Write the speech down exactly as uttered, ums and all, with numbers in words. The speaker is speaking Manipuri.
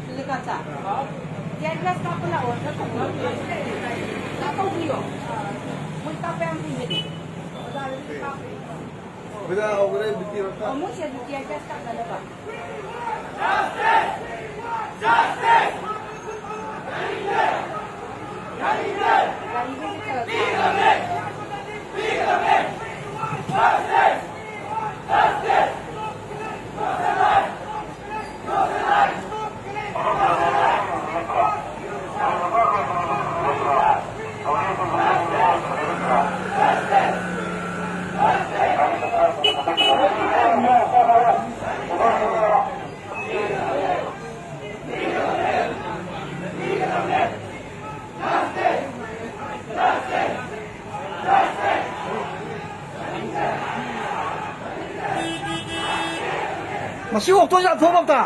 ꯁꯤꯗ ꯀꯥ ꯆꯥ꯫ ꯇꯤꯌꯥꯔ ꯒ꯭ꯌꯥꯁ ꯀꯥꯞꯄ ꯂꯥꯛꯑꯣ, ꯅꯠꯇ꯭ꯔꯒ ꯀꯩꯅꯣ ꯇꯧꯕꯤꯌꯣ꯫ ꯃꯣꯏ ꯀꯥꯞꯄ ꯌꯥꯝ ꯀꯨꯏꯕꯅꯦ꯫ ꯑꯣꯖꯥꯗꯗꯤ ꯀꯥꯞꯄꯦ꯫ ꯍꯧꯒꯠꯂꯦ, ꯕꯤ ꯄꯤ ꯑꯣ, ꯃꯣꯏꯁꯦ ꯑꯗꯨ ꯇꯤꯌꯥꯔ ꯒ꯭ꯌꯥꯁ ꯀꯥꯞꯅꯅꯕ꯫ ꯒꯥꯔꯤꯒꯁꯦ ꯈꯔ ꯈꯔ ꯃꯁꯤ ꯑꯣꯛꯇꯣꯁꯦ ꯂꯥꯟꯊꯣꯛꯑꯝ ꯑꯝꯇ꯫